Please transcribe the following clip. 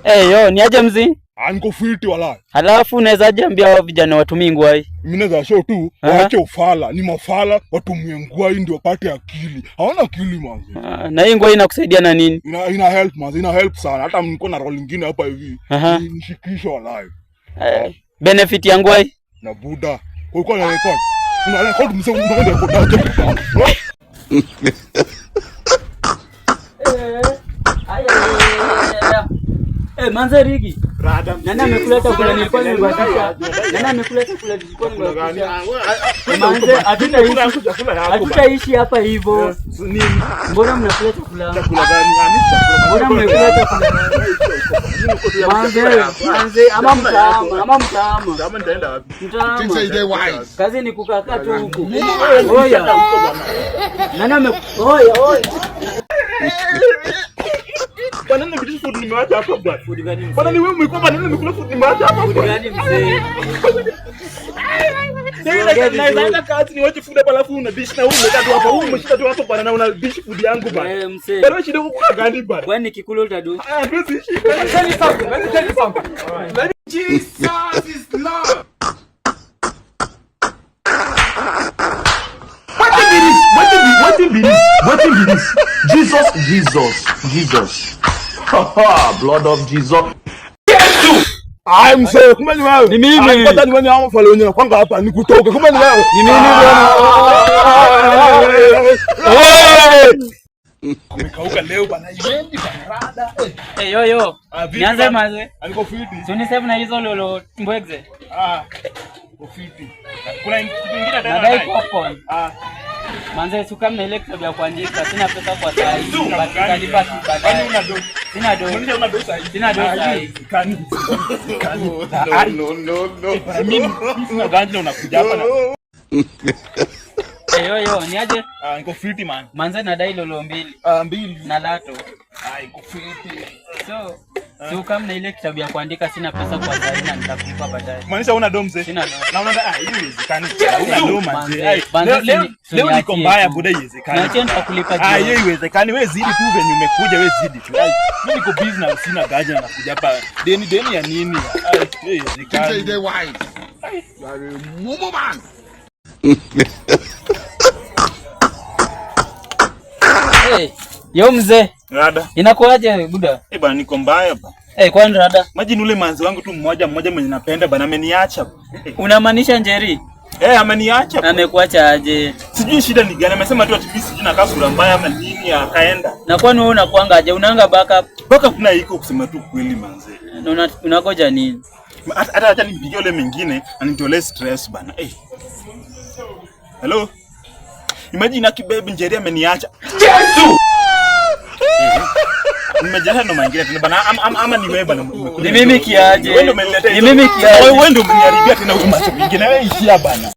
Hey, yo, ni aje mzee? Ah, niko fiti wala. Halafu unaweza ambia hao vijana watumie ngwai? Mimi naweza show tu waache ufala, ni mafala watumie ngwai ndio wapate akili. Hawana akili manzi. Ah, na hii ngwai inakusaidia na nini? Ina help manzi, ina help sana. Hata niko na role nyingine hapa hivi. Nishikisho wala. Eh, benefit ya ngwai? Na buda. Kwa kwa na record. Una record mzee, unaenda record. Eh, manze Rigi. Nani amekula chakula nilikuwa nimebakisha? Nani amekula chakula nilikuwa nimebakisha? Manze, hatutaishi hapa hivyo. Mbona mnakula chakula? Chakula gani? Mbona mmekula chakula? Manze, manze, ama mtaama, ama mtaama. Kama nitaenda wapi? Mtaama. Kazi ni kukaa tu huku. Oya. Nani ame oya, oya. Bwana nini food nimeacha hapa bwana? Food gani mzee? Bwana ni wewe umekuwa bwana nini nimekula food nimeacha hapa Food bwana? gani mzee? Naenda kazi niwache food hapa alafu una dish na wewe umekaa tu hapa. Wewe umeshika tu hapa bwana na una dish food yangu bwana. Eh, mzee. Bwana shida uko gani bwana? Kwani nikikula utadu? Ah, hatuwezi ishi. Let me tell you something. Let me tell you something. Jesus is Lord. Wetin be this? Wetin be wetin be this? Wetin be this? Jesus, Jesus, Jesus. Blood of Jesus. Ai mzee, kumbe ni wewe. Ni mimi. Ah, kwanza ni wewe hao fala wenyewe kwanga hapa nikutoke. Kumbe ni wewe. Ni mimi bwana. Kumekauka leo bwana. Iwendi bwana rada. Eh, yo yo. Ah, vipi Nianze bwana? manze. Aliko fiti. Si unisave na hizo lolo mbwegze. Ah. Uko fiti. Kuna kitu kingine tena Nadai nadai. popcorn. Ah. Manze suka mna ile kitabu ya kuandika, sina pesa kwa saa hii. Su, But gani nitalipa tu tena? baadaye. Kwani una do? Sina do. Mbona una do sahi? Sina do Ah, sahi. haiwezekani. No, no, no. Bwana, mimi sina ganja na unakuja hapa na Eh, yo yo, niaje? Ah, niko fiti man. Manze nadai lolo mbili Ah, mbili. na lato. Ah, iko fiti. So, suka mna ile kitabu ya kuandika, sina pesa kwa saa hii na nitakulipa baadaye. Maanisha una do mzee? Sina do. Na unaona ah, hii haiwezekani. Una do manze. Manze, Ai, manze, Leo leo leo niko siniachie mbaya tu. buda, haiwezekani. Niachie nitakulipa Ah, hiyo jioni. haiwezekani. Wewe zidi tu venye umekuja, wewe zidi tu. Ai, mimi niko busy na sina ganja na nakuja hapa. Deni deni ya nini? Ai, hiyo haiwezekani. You are a mumu man. Eh, yo mzee, Rada. inakuaje buda? Eh, bana niko mbaya ba. Eh, kwani rada? Imagine ule manzi wangu tu mmoja mmoja mwenye napenda bana ameniacha. Eh, Unamaanisha Njeri? eh, ameniacha. Amekuacha aje? Sijui shida ni gani. Amesema tu ati mimi sijui nakaa sura mbaya ama nini akaenda. Na kwani wewe unakuanga aje? Unaanga backup? Mpaka kuna iko kusema tu kweli manze. Na unagoja nini? Hata acha nimpigie ule mwingine anitolee stress bana. Eh. Hello. Imagine aki baby Njeri ameniacha. Yesu. Nimejana ndo mwingine tena bana ama ni wewe bana. Ni mimi kiaje? Wewe ndio umeniletea Ni hizo. mimi kiaje? Wewe ndio umeniharibia tena huyu macho mwingine. Wewe ishia bana.